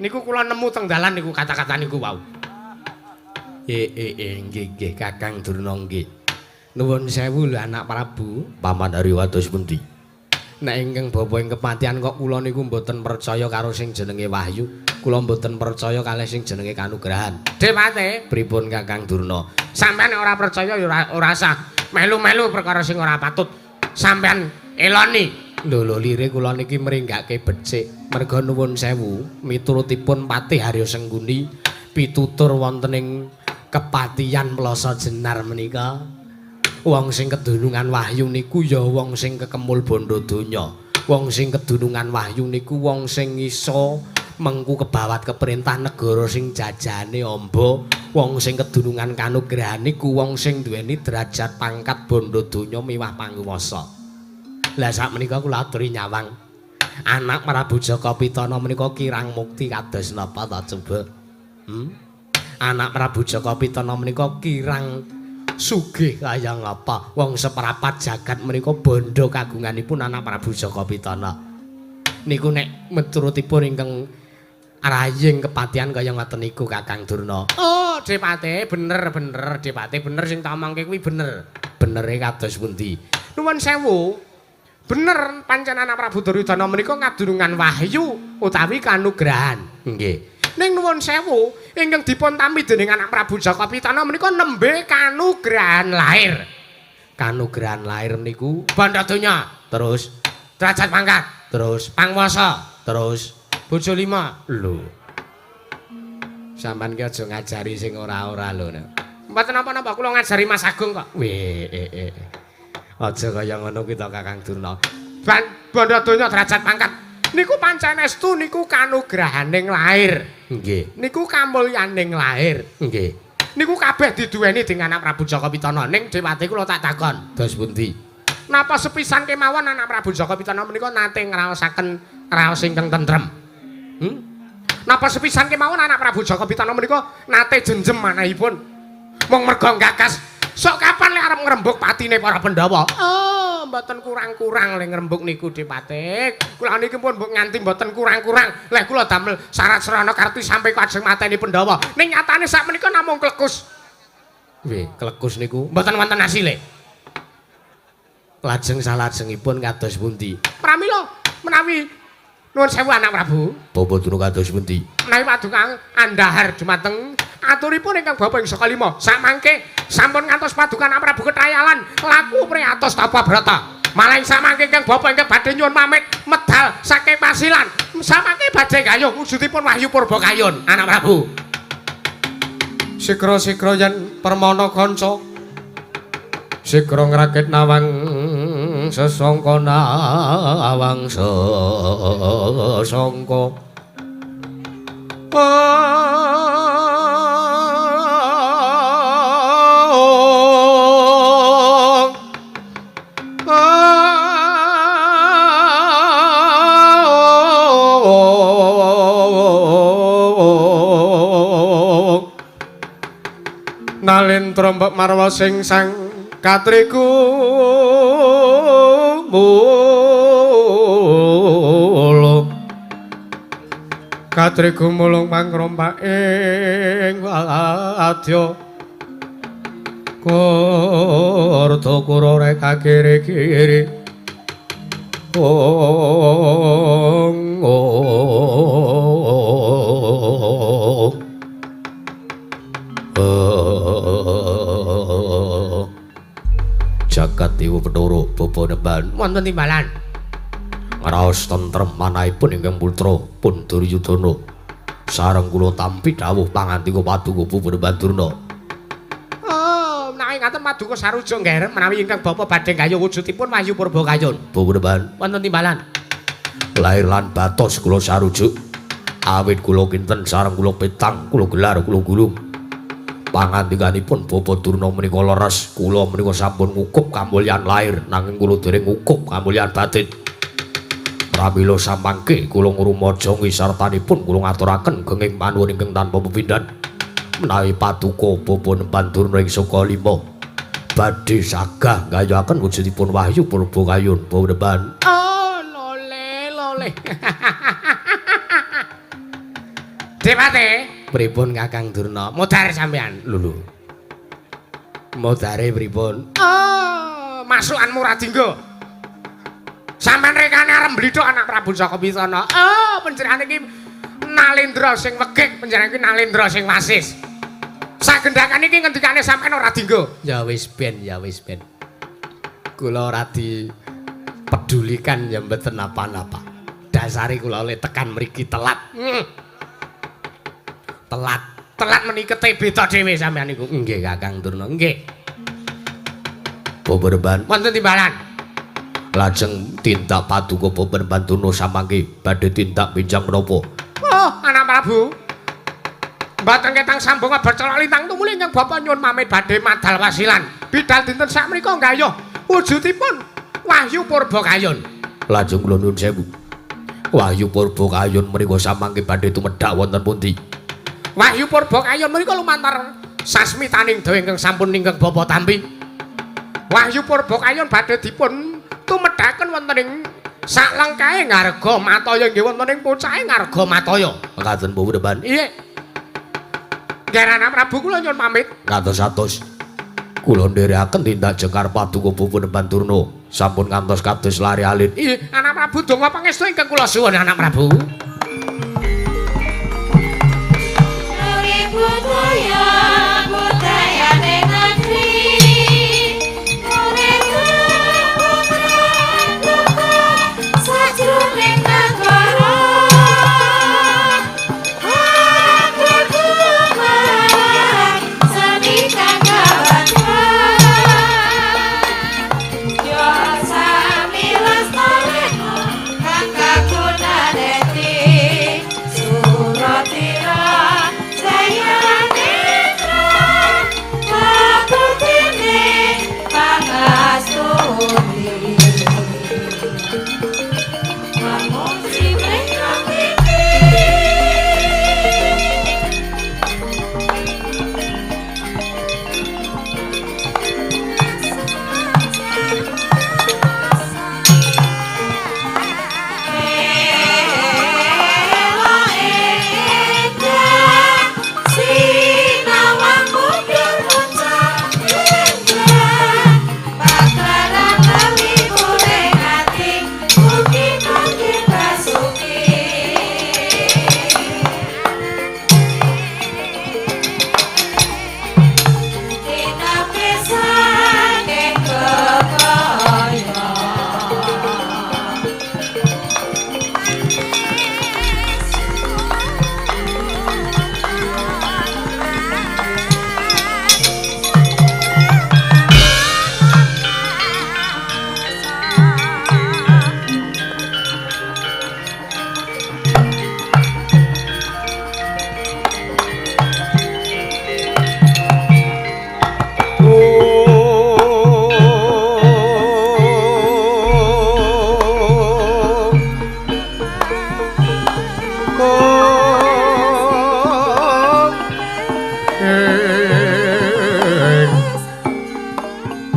Niku kula nemu teng dalan niku kata-kata niku wau. Nggih nggih Kakang Durna nggih. Nuwun sewu lho anak Prabu. Paman Arya kados pundi? Nek ingkang bapa ing kepatihan kok kula niku mboten percaya karo sing jenenge wahyu, kula mboten percaya kalih sing jenenge kanugrahan. Depate, pripun Kakang Durna? Sampeyan ora percaya ya ora usah melu-melu perkara sing ora patut. Sampeyan eloni. Lho lho lire kula niki mringgake becik. Merga nuwun sewu, miturutipun Patih Harya Sengguni pitutur wonten ing kepatihan Plaza Jenar menika. Wong sing kedunungan wahyu niku ya wong sing kekemul bondo donya. Wong sing kedunungan wahyu niku wong sing iso mengku kebawat keperintah negara sing jajane amba. Wong sing kedunungan kanugrahan niku wong sing duweni derajat pangkat bondo donya miwah panguwasa. Lah sakmenika kula aturi nyawang anak Prabu Jaka Pitana menika kirang mukti kados napa ta coba? Anak Prabu Jaka Pitana menika kirang sugih kaya ngapa? Wong seprapat jagat menika bondo kagunganipun anak Prabu Jaka Pitana. Niku nek miturutipun ingkang raying kepatihan kaya ngoten niku Kakang Durna. Oh, Depate, bener-bener Depate bener sing tak omongke kuwi bener. Benere kados pundi? Nuwun sewu. Bener pancen anak Prabu Duryudana menika ngadurungan wahyu utawi kanugrahan. Nggih. Ning nuwun sewu, ingkang dipun tampi dening anak Prabu Jaka Pitana menika nembe kanugrahan lahir. Kanugrahan lahir niku bondo donya, terus derajat pangkat, terus panguwasa, terus bojo lima. Lho. Sampeyan ki aja ngajari sing ora-ora lho. Mboten napa-napa kula ngajari Mas Agung kok. Weh, Aja kaya ngono ki to Kakang Durna. Bondo donya derajat pangkat Niku pancen estu niku kanugrahaning lair. Nggih. Niku kamulyaning lair. Nggih. Niku kabeh diduweni dening anak Prabu Jaka Pitana. Ning Dewate kula tak takon. Dos pundi? Napa sepisan kemawon anak Prabu Jaka Pitana menika nate ngraosaken raos ingkang tentrem? Napa sepisan kemawon anak Prabu Jaka Pitana menika nate jenjem manahipun? Mung merga gagas. Sok kapan lek arep ngrembug patine para Pandhawa? Oh, mboten kurang-kurang lek ngrembug niku Depate. Kula niki pun mbok nganti mboten kurang-kurang. Lek kula damel syarat srana karti sampe kajeng mateni Pandhawa. Ning nyatane sakmenika namung klekus. Nggih, klekus niku mboten wonten asile. Lajeng salajengipun kados pundi? Pramila menawi nuwun sewu anak Prabu. Bapa Durna kados pundi? Menawi paduka andhahar dumateng aturipun ingkang bapa ing saka lima. Samangke sampun ngantos paduka anak Prabu ketayalan laku priatos tapa brata. Malah ing samangke ingkang bapa ingkang badhe nyuwun pamit medal saking pasilan. Samangke badhe gayuh wujudipun Wahyu Purbakayun anak Prabu. Sikra-sikra yen permana kanca sikra ngrakit nawang sesangka nawang sesangka. Nalendra mbok marwa sing sang katriku mulung katriku mulung pangrompak ing wadya kurta kura reka kiri-kiri ong Jagat Dewa Bathara Bapa Nemban wonten timbalan ngraos tentrem manahipun ingkang putra pun Duryudana sareng kula tampi dawuh pangandika paduka Bapa Nemban Durna. Oh, menawi ngaten paduka sarujuk nggih menawi ingkang bapa badhe gayuh wujudipun Wahyu Purbakayun. Bapa Nemban wonten timbalan lair lan batos kula sarujuk awit kula kinten sareng kula petang kula gelar kula gulung. Pangandikanipun Bapa Durna menika leres, kula menika sampun ngukup kamulyan lair nanging kula dereng ngukup kamulyan batin. Pramila samangke kula ngrumaja ngisartanipun kula ngaturaken genging panuwun ingkang tanpa pepindhan menawi paduka Bapa Nemban Durna ing saka lima badhe sagah nggayuhaken wujudipun Wahyu Purbakayun Bapa Nemban. Oh, lole lole. Dewate pripun Kakang Durna? Modar sampean. Lho lho. Modare pripun? Oh, masukanmu ra dinggo. Sampean rekane arep mblithuk anak Prabu Jaka Pitana. Oh, panjenengan iki Nalendra sing wegik, panjenengan iki Nalendra sing wasis. Sagendhakan iki ngendikane sampean ora dinggo. Ya wis ben, ya wis ben. Kula ora dipedulikan ya mboten napa-napa. Dasare kula le tekan mriki telat. Telat, telat menikete beda dhewe sampean niku. Nggih Kakang Durna, nggih. Bapa Nemban wonten timbalan. Lajeng tindak paduka Bapa Nemban Durna samangke badhe tindak benjang menapa? Oh, anak Prabu. Mboten ketang sambung bercolok lintang tumuli ingkang bapa nyuwun pamit badhe madal wasilan. Bidal dinten sakmenika nggayuh wujudipun Wahyu Purbakayun. Lajeng kula nuwun sewu. Wahyu Purbakayun menika samangke badhe tumedhak wonten pundi? Wahyu Purbakayun menika lumantar sasmitaning dewa ingkang sampun ingkang bapa tampi. Wahyu Purbakayun badhe dipun tumedhaken wonten ing saklengkahe Ngarga Mataya nggih wonten ing pucahe Ngarga Mataya. Mekaten Bapak Depan. Iya. Nggih Anak Prabu kula nyuwun pamit. Ngantos-atos kula nderekaken tindak jengkar paduka Bapak Depan Durna sampun ngantos kados lari alit. Iya, Anak Prabu donga pangestu ingkang kula suwun Anak Prabu. Sami lestari kang kagunane.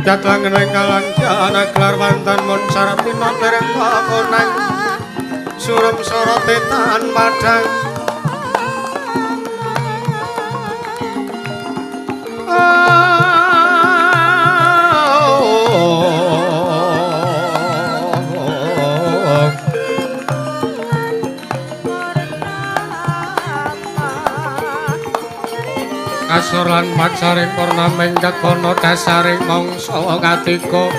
Jatlangen ing kalangkana gelar wantan mun saratina dereng kakonang surem sorote tan padhang. Kasur lan pacaring purnaming kekono dasaring mangsa katiga.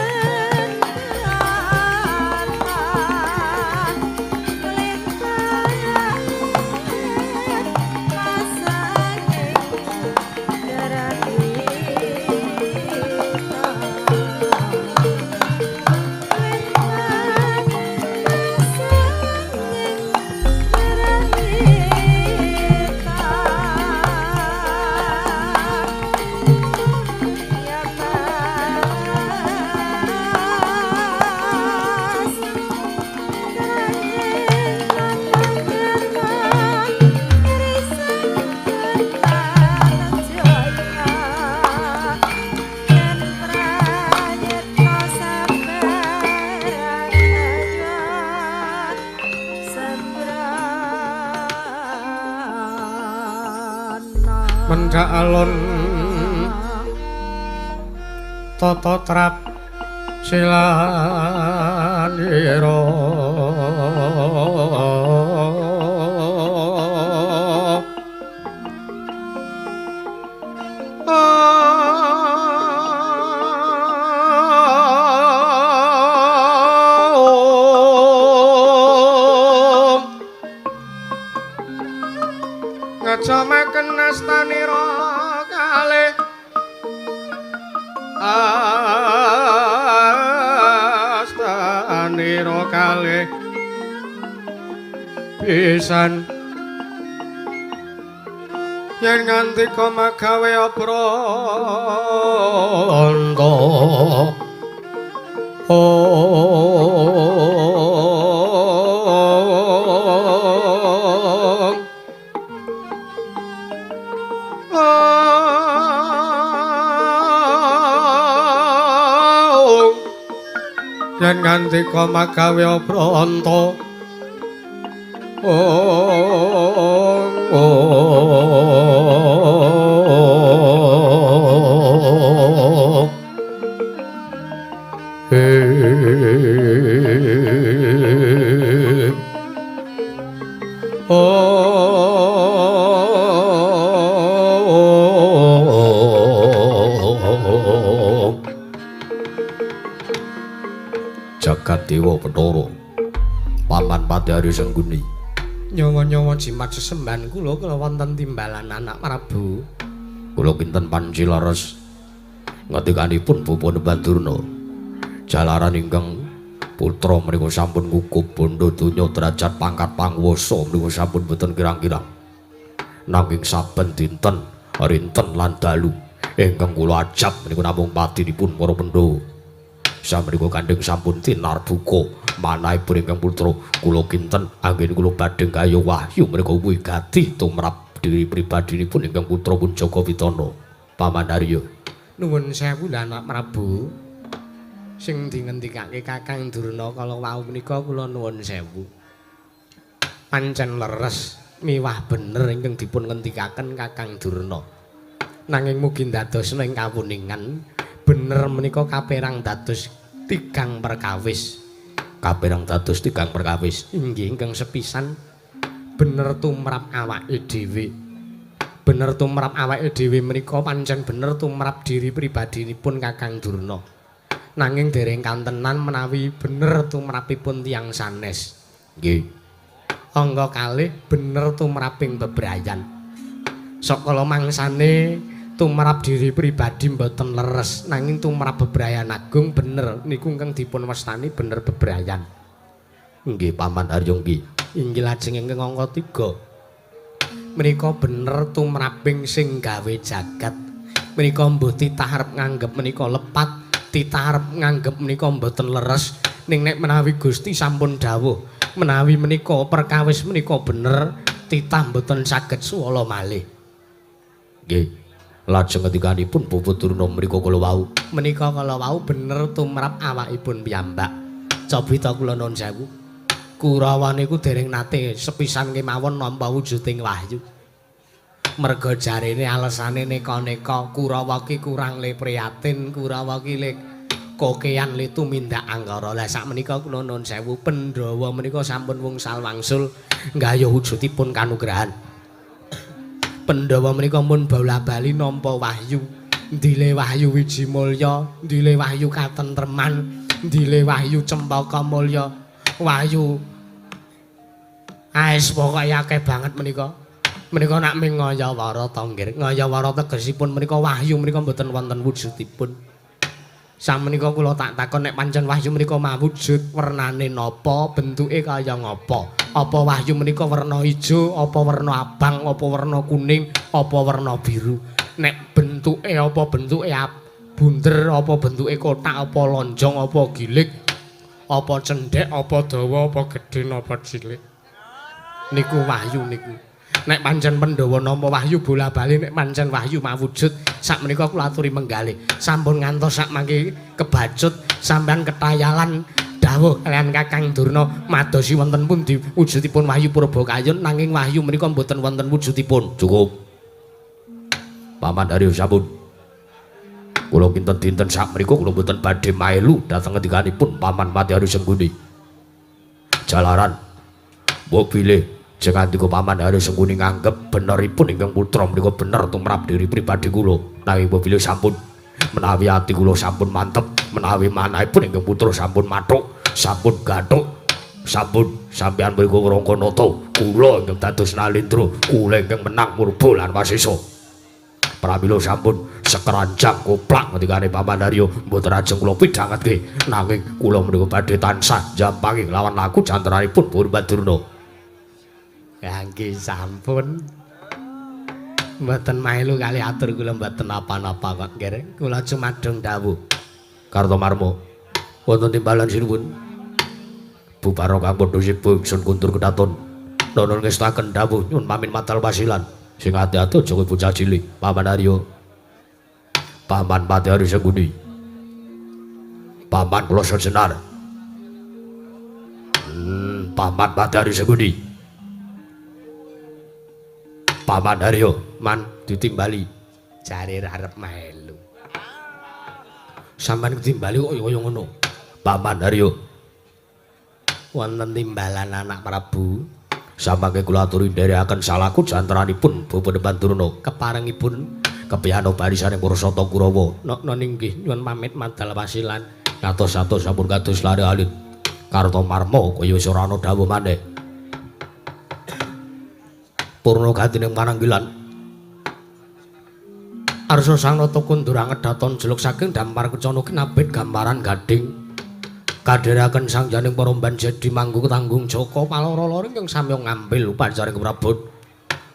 Mendhak alun tata trap silanira. Ngejamaken astanira kalih astanira kalih pisan yen ngantika magawe apranta. Yen ngantika magawe apranta. Jagat Dewa Bathara Paman Padari Sengguni. Nyawa-nyawa jimat sesembahan kula kula wonten timbalan anak Prabu. Kula kinten panci leres ngetikanipun Bapa Nembandurna. Jalaran ingkang putra menika sampun ngukup bondo donya derajat pangkat panguwasa menika sampun boten kirang-kirang. Nanging saben dinten, rinten lan dalu ingkang kula ajab menika namung patinipun para Pandhawa. Samrika kandheng sampun tinarbuka manahipun ingkang putra kula kinten anggen kula badhe gayuh wahyu menika wigati tumrap diri pribadinipun ingkang putra pun Jaka Pitana. Paman Arya. Nuwun sewu lha anak Prabu. Sing dingendikake Kakang Durna kala wau menika kula nuwun sewu. Pancen leres miwah bener ingkang dipun ngendikaken Kakang Durna. Nanging mugi ndadosna ing kawuningan bener menika kaperang dados tigang perkawis. Kaperang dados tigang perkawis. Inggih ingkang sepisan bener tumrap awake dhewe. Bener tumrap awake dhewe menika pancen bener tumrap diri pribadinipun Kakang Durna. Nanging dereng kantenan menawi bener tumrapipun tiyang sanes. Nggih. Angka kalih bener tumraping bebrayan. Sakala mangsane tumrap diri pribadi mboten leres, nanging tumrap bebrayan agung bener niku ingkang dipun wastani bener bebrayan. Nggih Paman Arya nggih. Inggih lajeng ingkang angka 3. Menika bener tumraping sing gawe jagat. Menika mbuh titah arep nganggep menika lepat, titah arep nganggep menika mboten leres, ning nek menawi Gusti sampun dawuh menawi menika perkawis menika bener, titah mboten saged suwala malih. Nggih. Lajeng ngendikanipun Bapak Durna menika kala wau. Menika kala wau bener tumrap awakipun piyambak. Cobita kula nuwun sewu. Kurawa niku dereng nate sepisan kemawon nampa wujuding wahyu. Merga jarene alesane neka-neka Kurawa ki kurang le priyatin, Kurawa ki le kokean le tumindak angkara. Lah sakmenika kula nuwun sewu, Pandhawa menika sampun wungsal wangsul nggayuh wujudipun kanugrahan. Pandhawa menika mun bola-bali nampa wahyu, ndile wahyu Wijimulya, ndile wahyu katentreman, ndile wahyu cempaka mulya, wahyu aes pokoke akeh banget menika. Menika nak ming ngayawara to nggih. Ngayawara tegesipun menika wahyu menika mboten wonten wujudipun. Samenika kula tak takon nek pancen wahyu menika mawujud wernane napa, bentuke kaya ngapa? Apa wahyu menika werna ijo, apa werna abang, apa werna kuning, apa werna biru? Nek bentuke apa bentuke bunder, apa bentuke kotak, apa lonjong, apa gilig, apa cendhek, apa dawa, apa gedhe, napa cilik? Niku wahyu niku. Nek pancen Pandhawa nampa wahyu bola-bali nek pancen wahyu mawujud sakmenika kula aturi menggalih. Sampun ngantos sak mangke kebacut sampean ketayalan dawuh kalian Kakang Durna madosi wonten pundi wujudipun wahyu Purbakayun nanging wahyu menika mboten wonten wujudipun. Cukup. Paman Haryo sampun. Kula kinten dinten sak mriku kula mboten badhe melu dhateng ngendikanipun Paman Pati Haryo Sengkuni. Jalaran mbok bilih jengandika Paman Haryo Sengkuni nganggep beneripun ingkang putra menika bener tumrap diri pribadi kula. Nanging mbok bilih sampun menawi ati kula sampun mantep, menawi manahipun ingkang putra sampun mathuk, sampun gathuk, sampun sampeyan mriku ngrangka nata kula ingkang dados nalindra, kula ingkang menang murba lan wasesa. Pramila sampun sekeranjang koplak ngendikane Paman Haryo mboten ajeng kula pidhangetke, nanging kula menika badhe tansah njampangi lawan laku janteranipun Purbadurna. Ya nggih sampun. Mboten melu kali atur kula mboten napa-napa kok nggih. Kula cumadung dawuh. Kartomarma wonten timbalan sinuwun. Buparo kang padha sibuk ingsun kundur kedaton. Nono ngestaken dawuh nyun pamin matal pasilan. Sing ati-ati aja kowe bocah cilik, Paman Haryo. Paman Pati Haryo Sengkuni. Paman kula sejenar. Paman Pati Haryo Sengkuni. Paman Haryo, man ditimbali. Jare arep melu. Sampeyan ketimbali kok kaya ngono. Paman Haryo. Wonten timbalan anak Prabu. Samangke kula aturi nderekaken salaku janteranipun Bapak Pandurna keparengipun kepiyano barisaning para sata Kurawa. Nokno inggih nyuwun pamit madal wasilan. Kados-atos sampun kados lare alit. Kartomarma kaya wis ora ana dawuh maneh. Purna gatining pananggilan. Arsa Sang Nata kundur angedaton jeluk saking dampar kencana kinabit gambaran gading. Kadheraken sang janing para banjadi manggung tanggung jaka paloro-loro ingkang samya ngambil upacaring Prabon.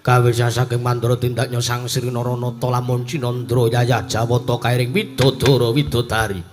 Gawe saking mandra tindaknya Sang Sri Naranata lamun Cinandra yayah Jawata kairing widodara widodari.